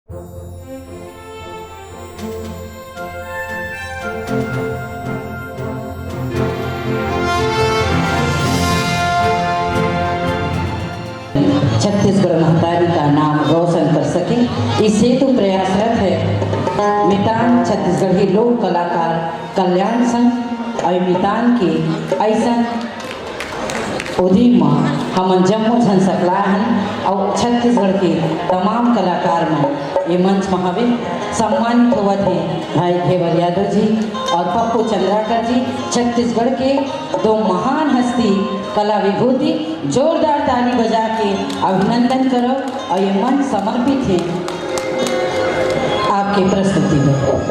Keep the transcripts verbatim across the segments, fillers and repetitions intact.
छत्तीसगढ़ महतारी का नाम रोशन कर सके, इस हेतु प्रयासरत है मितान छत्तीसगढ़ी लोक कलाकार कल्याण संघ अउ मितान के अइसन उदीम म हमन जम्मो झन सकलाय हन अउ छत्तीसगढ़ के तमाम कलाकार मन ये मंच म हवे। सम्मानित होवत हे भाई घेवर यादव जी अउ पप्पू चंद्राकर जी, छत्तीसगढ़ के दो महान हस्ती, कला विभूति। जोरदार ताली बजा के अभिनंदन करो अउ ये मंच समर्पित हे आपके प्रस्तुति बर।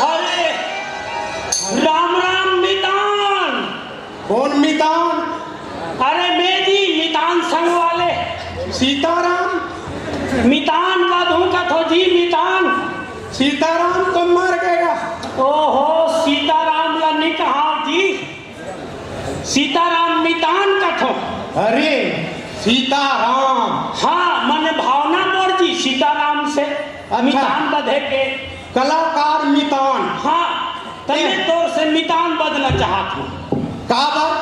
अरे, राम राम मितान। कौन मितान? अरे, मैं जी मितान संग वाले। सीताराम? मितान का धुन का थो जी, मितान। सीताराम तो मर गया। ओहो, सीताराम ला नहीं कहा जी। सीताराम मितान कथों। अरे, सीताराम। हाँ, मने भावना मोर जी सीताराम से। अच्छा। मितान बधे के। कलाकार मितान। हाँ, त मैं ए। तोर से मितान बधना चाहत हूँ। काबर?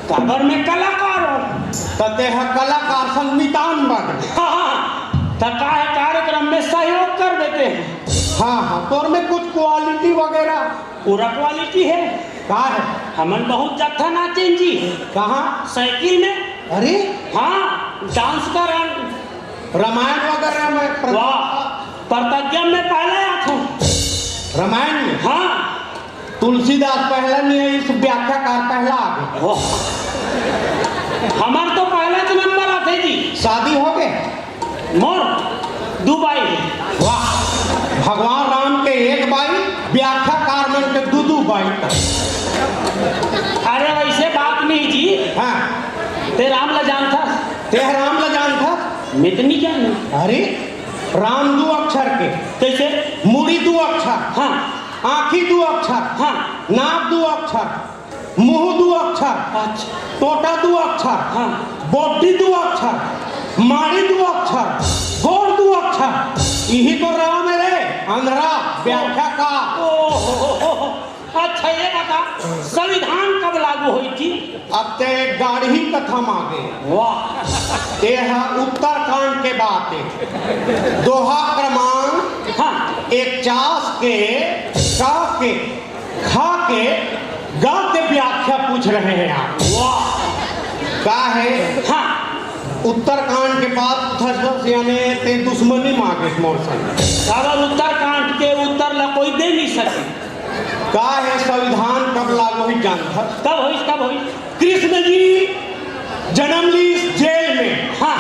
काबर मैं कलाकार हूँ। त तेहा कलाकार संग मितान बध। हाँ, हाँ, त का है, कार्यक्रम में सहयोग कर देते हैं। हाँ, हाँ, तोर में कुछ क्वालिटी वगैरह पूरा क्वालिटी है। का है? हमन बहुत जत्था नाचेन जी। कहाँ? साइकिल में। अरे? हाँ, डांस करन। रामायण वगैरह में प्र- वाह, प्रतिज्ञा में पहले आथों। रामायण में? हाँ। तुलसीदास पहला नहीं है, इस व्याख्याकार पहला आ गया। वाह। हमार तो पहला नंबर आथे जी। शादी हो गए? मोर दू बाई हे। वाह, भगवान राम के एक बाई, व्याख्याकार मन के दू दू बाई। अरे वैसे बात नहीं जी। हाँ। ते राम ला जानथस? ते राम ला जानथस? मैं तो नहीं जानू। अरे, राम दू अक्षर के। कैसे? मुड़ी दू अक्षर। हाँ। आँखी दू अक्षर। हाँ। नाक दू अक्षर। मुंह दू अक्षर, अच्छा। टोटा दू अक्षर, हाँ। बोटी दू अक्षर, माड़ी दू अक्षर, गोड़ दू अक्षर, इही तो राम है रे, अंधरा, व्याख्याकार। ओहो, अच्छा ये बता, संविधान कब लागू होई थी? अब ते गाढ़ी कथा मागे। वाह। ये है उत्तरकांड के बात है। दोहा क्रमांक हाँ। इकचास के, का के, खा के, गा के व्याख्या पूछ रहे हैं आप। वाह। का है? हाँ। उत्तरकांड के बाद पूछस याने ते दुश्मनी मांगे मोर संग। काबर उत्तरकांड के उत्तर ला कोई दे नहीं सके। का है संविधान कब लागू हुई जानथस? कब होइस, कब होइस? कृष्ण जी जन्म लीस जेल में। हाँ।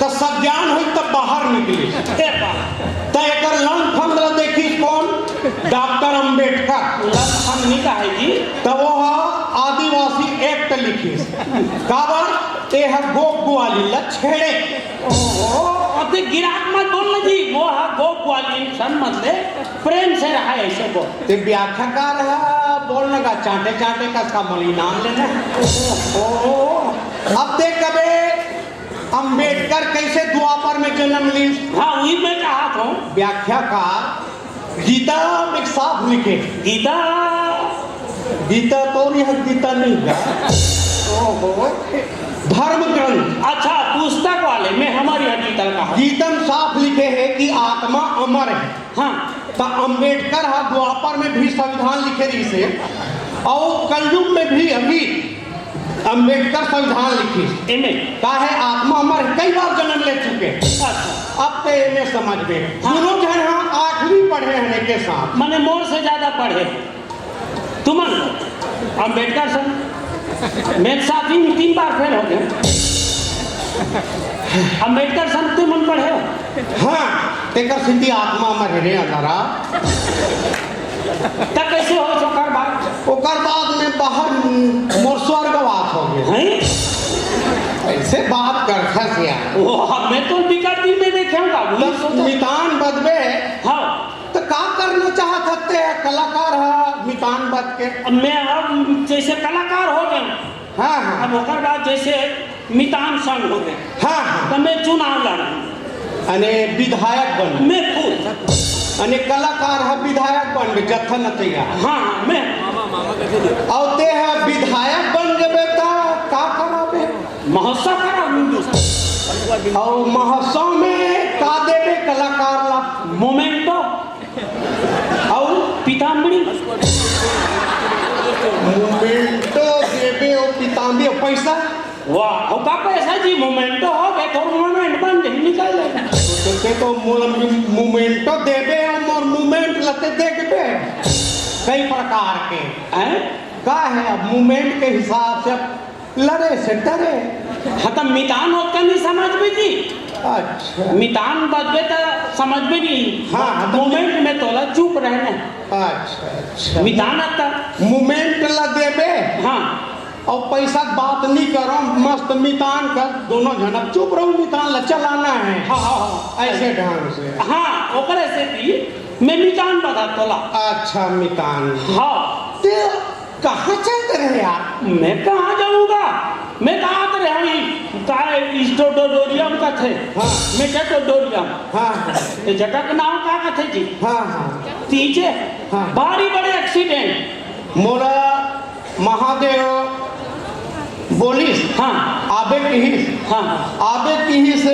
त सज्ञान होइस तब बाहर निकलिस। ए बाप। त एकर लंग फंद ला देखिस कौन? डॉक्टर अंबेडकर। लंग फंद नहीं कहे जी। त वो हा आदिवासी लिखिस। काबर? ए ह गोप ग्वालिन ल छेड़े। ओहो, अते गिरात मत बोल ना जी, वो ह गोप ग्वालिन सन, मतलब प्रेम से रहा ऐसे को। ते व्याख्याकार ह बोल ना गा, चांटे चांटे कस का मोला इनाम लेना। ओहो, अब देख कबे अम्बेडकर कैसे द्वापर में जन्म लीस। हाँ, वही मैं कहा था। व्याख्याकार गीता में साफ लिखे। गीता? गीता तो नहीं है, गीता नहीं है। ओहो। धर्म ग्रंथ। अच्छा, पुस्तक वाले में हमारे यहाँ गीता कहा। गीता में साफ लिखे है कि आत्मा अमर है। हाँ। तो अम्बेडकर हा द्वापर में भी संविधान लिखे रहिसे, और कलयुग में भी अभी अम्बेडकर संविधान लिखिस। एमे? काहे आत्मा अमर है, कई बार जन्म ले चुके। अच्छा। अब ते एमे समझ में। हाँ। दोनों झन हा आठवीं पढ़े हन एके साथ। माने मोर से ज्यादा पढ़े। तुमन अम्बेडकर सन, मैं साथ ही तीन बार फेल हो गए। अम्बेडकर सन तुमन पढ़े हो? हाँ, तेकर सेती आत्मा अमर है रे अंधारा। त कैसे हो ओकर बाद? ओकर बाद में बाहर मोर स्वर्गवास हो गए। हैं? ऐसे बात करथस यार। ओ, मैं तो बिकट दिन में देखे हूँ बाबू, तो सोचा। मितान बदबे। हाँ। तो का करना चाहत हते कलाकार हा मितान बद के? अब मैं अब जैसे कलाकार हो गए। हाँ, हाँ। अब ओकर बाद जैसे मितान संग हो गए। हाँ, हाँ। तो मैं चुनाव लड़ूं। अने विधायक बन। मैं खुद। अने कलाकार हा विधायक बन, जत्था नतैया। हाँ, हाँ, मैं। और ते हा विधायक बन जबे ता का कराबे? महोत्सव कराबे। और महोत्सव में का देबे कलाकार ला? मोमेंटो। और पीताम्बरी। मोमेंटो देबे और पीताम्बरी और पैसा? वाह, और का पैसा जी, मोमेंटो हो गए, तो मोमेंट बन जाए, निकल जाए। तो ते तो मोला मोमेंटो देबे और मोर मोमेंट लते देखबे। कई प्रकार के। हैं? का है अब मोमेंट के हिसाब से अब लड़े से डरे। हाँ, तो मितान ओतका नहीं समझ में जी। अच्छा। मितान बदबे त समझ में नहीं। हाँ, हाँ, तो मोमेंट में तोला चुप रहना। अच्छा, अच्छा। मितान आता। मोमेंट ला देबे। हाँ। और पैसा के बात नहीं करो, मस्त मितान कर, दोनों झन अब चुप रहो, मितान ला चलाना है। हाँ, हाँ, हाँ। ऐसे ढंग से। हाँ, ओकरे से भी मैं मितान बता तोला। अच्छा, मितान। हाँ। ते कहाँ चल रहे यार? मैं कहाँ जाऊंगा? मैं तो आत रहे हूँ, का ऑडिटोरियम का थे। हाँ। मैं क्या ऑडिटोरियम? हाँ। ये जगह का नाम का कथे जी? हाँ, हाँ। तीजे। हाँ। भारी बड़े एक्सीडेंट। मोला महादेव बोलिस। हाँ। आबे किहिस। हाँ। आबे किहिस,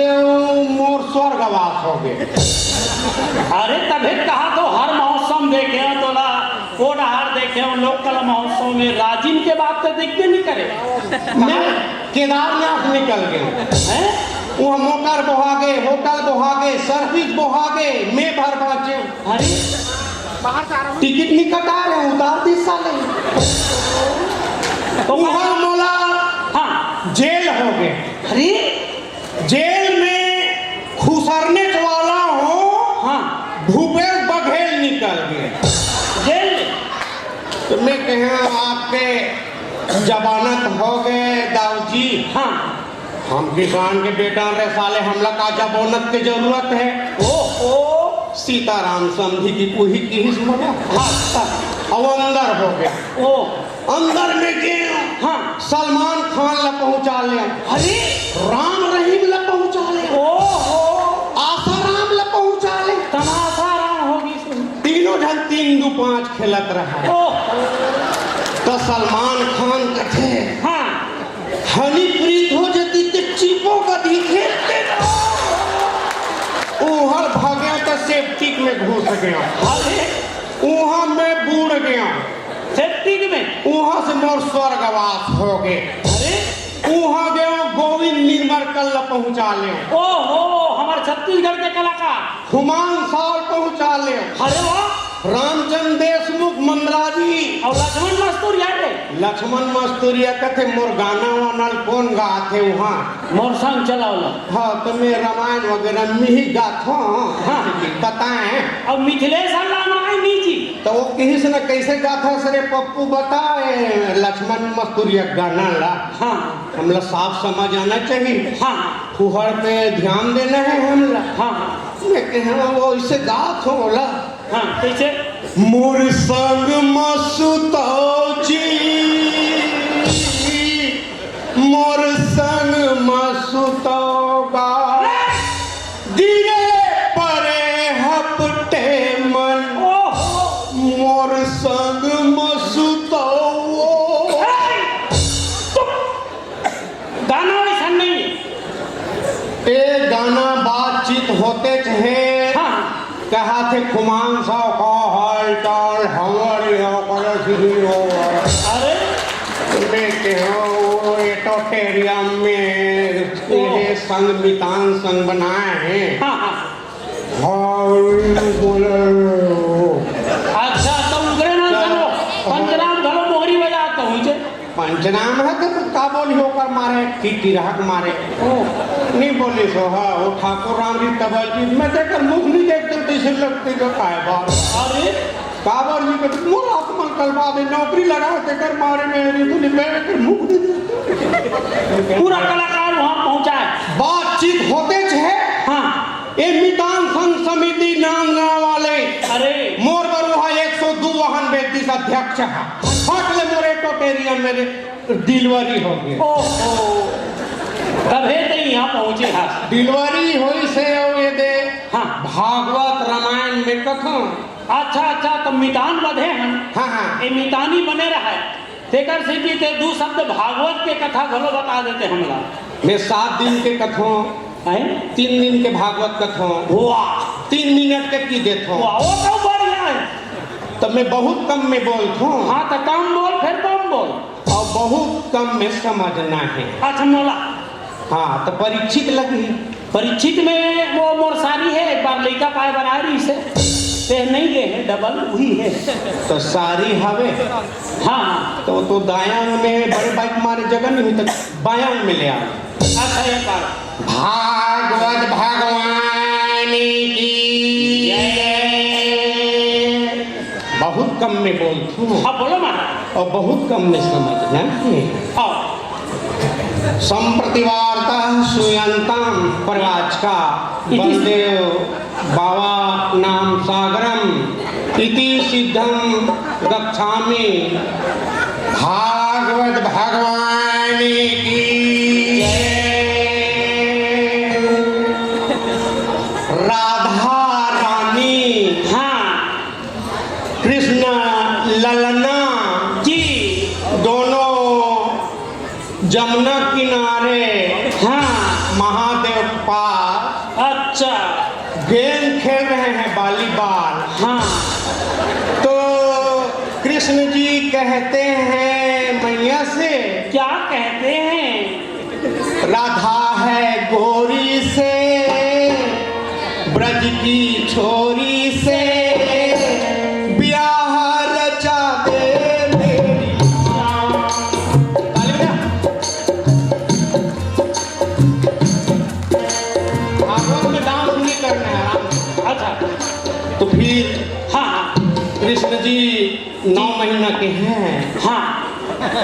मोर स्वर्गवास हो गए। अरे तभे कहा तो हर महोत्सव देखे हो तोला, वो डहार देखे हो लोक कला महोत्सव में राजिम के बात तो देखबे नहीं करे। मैं केदारनाथ निकल गए। हैं? वहाँ मोटर बोहा गए, होटल बोहा गए, सर्विस बोहा गए, मैं भर बाँचे। अरे? टिकट नहीं कटा रहे, उतार दी साले। तो वहाँ मोला हाँ। जेल हो गए। अरे? जेल में खुसरने वाला हूँ, हाँ। भूपेश बघेल निकल गए। जेल में? तो मैं कहे, आपके जमानत हो गए दाऊ जी। हाँ। हम किसान के बेटा रे साले, हमला का जमानत के जरूरत है? ओहो। सीताराम समधी की कोही किहिस मोला। हाँ। अब अंदर हो गया। ओ। अंदर में गए। हाँ। सलमान खान ला पहुंचा ले। अरे। राम रहीम ला पहुंचा ले। ओहो। आसाराम ला पहुंचा ले। तमाशा राम होगी। तीनों झन तीन दू पाँच खेलत रहा। ओहो। तो सलमान खान कथे, हाँ। हनी प्रीत हो जती ते चिपो का दिखे ते। उहर भागे तो सेप्टिक में घुस गया। अरे। उहाँ मैं बूड़ गया। सेप्टिक में? उहाँ से मोर स्वर्गवास हो गए। अरे? उहाँ गयो गोविंद निर्मल कल पहुँचा ले। ओहो, हमारे छत्तीसगढ़ के कलाकार। हुमान साल पहुँचा ले। अरे वाह। रामचंद्र देशमुख मंदराजी। और लक्ष्मण मस्तूरिया रे? लक्ष्मण मस्तूरिया कथे मोर गाना वाना कौन गाथे उहाँ? मोर संग चलावला। हाँ, तो मैं रामायण वगैरह में ही गाथो। हाँ। बताएं। अब मिथिलेश रामायण जी। त वो किहिस न, "कइसे गाथस रे पप्पू, बता ए लक्ष्मण मस्तुरिया गाना ला।" हाँ। हमला साफ समझ आना चाहिए। हाँ। फुहड़ पे ध्यान देना है हमला। हाँ, हाँ। मैं कहे, "वो इसे गाथों ला।" हाँ, कइसे? मोर संग म सुतव जी, मोर संग म सुतव गा, गिरे परे हपटे मन, ओहो। मोर संग म सुतव। गाना वैसा नहीं। ए गाना बातचीत होतेच हे। हाँ। कहाथे खुमान साव का हाल चाल, हमर यहाँ पर सुनी हो। अरे। मैं कहे वो एटोटेरियम में ओह। ये संग, मितान संग बनाए हैं। हाँ, हाँ। हाँ, बोले। अच्छा, त उनकरे नाम सुनो, पंचराम घलो मोहरी बजात होही जे। पंचराम हे त का बोली ओकर मारे, टिटिरहा के मारे। ओ। नहीं बोली सो, हाँ, वो ठाकुर राम जी तबल जी, मैं तेकर मुख नहीं देखते, तइसे लगते का काय बात। अरे? काबर जी के मोर आत्मा कलवा दे, नौकरी लगा तेकर मारे में नहीं बोली, मैं तेकर मुख नहीं देखते। पूरा कलाकार वहाँ पहुँचा है। बातचीत होतेच हे। हाँ। ए मितान संघ समिति नांदगांव वाले। अरे। मोर बर वहाँ एक सौ दू वाहन बेच दिस अध्यक्ष हा। फट ले मोर एटोटेरियम में delivery हो गे। ओहो। तभे ते यहाँ पहुँचे हस। Delivery होइस हे अउ ये दे हाँ। भागवत रामायण में कथों। अच्छा, अच्छा, त मितान बधे हन। हाँ, हाँ। ए मितानी बने रहय। तेकर सेती ते दू शब्द भागवत के कथा घलो बता देते हमला। मैं सात दिन के कथों, हैं? तीन दिन के भागवत कथों। वाह! तीन मिनट के की देथों। वाह, वो तो बढ़िया है। त मैं बहुत कम में बोलथों। हाँ, त कम बोल, फिर कम बोल। अउ बहुत कम में समझना हे। अच्छा, मोला। हाँ, त परीक्षित लगही। परीक्षित में वो मोर सारी हे, एक बार लइका पाए बर आए रहिस हे, ते नहीं गे हे, डबल उही हे। त सारी हवे? हाँ, हाँ। त वो तो दायां में बड़े बाइक मारे जगह नहीं होता, बायां में ले आ। अच्छा, एक बार। भागवत भगवान की जय। बहुत कम में बोलथों। हाँ, बोलो महाराज। अउ बहुत कम में समझना हे। हाँ। सम्प्रति वार्ता श्रूयन्ताम् प्रवाचका इति बलदेव बाबा नाम सागरम इति सिद्धम गच्छामि। भागवत भगवान की जय। राधा रानी, हाँ। कृष्ण ललना जी। दोनों जमुना किनारे, हाँ। महादेव पार। अच्छा। गेंद खेल रहे हैं, वॉलीबॉल। हाँ। तो कृष्ण जी कहते हैं मैया से, क्या कहते हैं? राधा है गोरी से, ब्रज की छोरी से, ब्याह रचा दे मेरी। ताली बजा। भागवत में डांस नहीं करना है, आराम से। अच्छा। तो फिर हाँ, हाँ। कृष्ण जी नौ महीना के हैं। हाँ।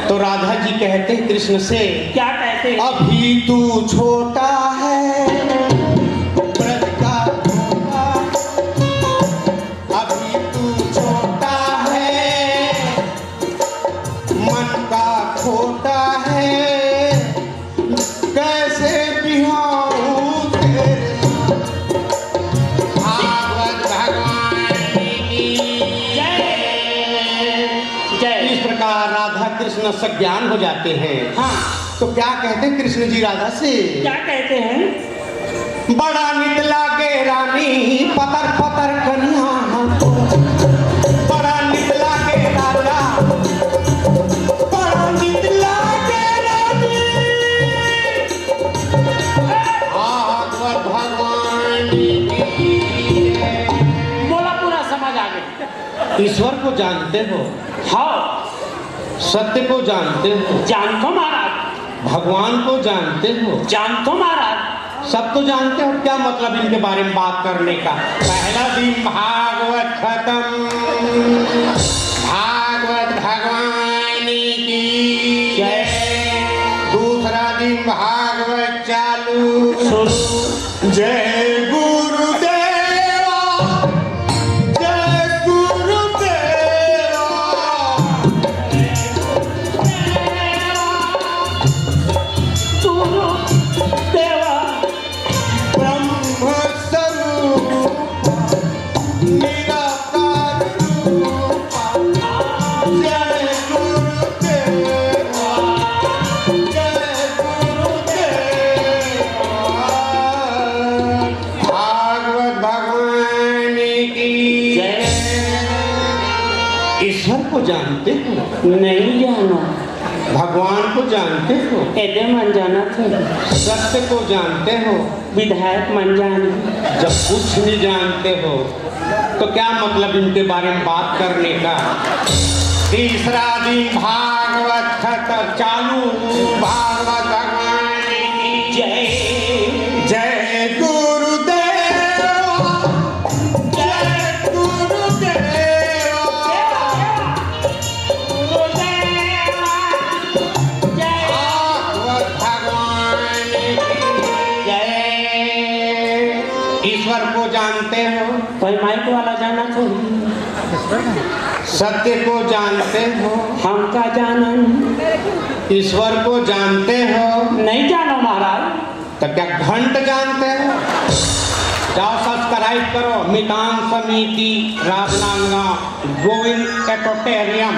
तो राधा जी कहते हैं कृष्ण से, क्या कहते हैं? अभी तू छोटा है, ब्रज का छोटा, अभी तू छोटा है, मन का खोटा है, कैसे बिहाऊं तेरे। भागवत भगवान की जय। जय। इस प्रकार राधा कृष्ण सज्ञान हो जाते हैं। हाँ। तो क्या कहते हैं कृष्ण जी राधा से? क्या कहते हैं? बड़ा नित लागे रानी, पतर पतर कनिया। बड़ा नित लागे राजा, बड़ा नित लागे रानी। भागवत भगवान की जय। बोला, पूरा समझ आ गया। ईश्वर को जानते हो? हाँ। सत्य को जानते हो? जानता हूँ महाराज। भगवान को जानते हो? जानता हूँ महाराज। सब तो जानते हो, क्या मतलब इनके बारे में बात करने का? पहला दिन भागवत खत्म, भागवत भगवान की जय। दूसरा दिन भागवत चालू, शुरू। जय गुरुदेवा, जय गुरुदेवा। गुरुदेवा। ब्रह्म स्वरूप निराकार रूप। जय गुरुदेवा, जय गुरुदेवा। भागवत भगवान की जय। ईश्वर को जानते हो? नहीं जानो। भगवान को जानते हो? एदे मन जानत हो। सत्य को जानते हो? विधायक मन जान। जब कुछ नहीं जानते हो, तो क्या मतलब इनके बारे में बात करने का? तीसरा दिन भागवत खत्म, चालू। भागवत भगवान की जय। जय गुरुदेव, जय गुरुदेव। भागवत भगवान की जय। ईश्वर को जानते हो? कोई माइक वाला जाना चाहिए। सत्य को जानते हो? हम का जानन? ईश्वर को जानते हो? नहीं जानो महाराज। तो क्या घंट जानते हो? जाओ सब्सक्राइब करो, मितान समिति, राजनांदगांव, गोविंद एटोटेरियम।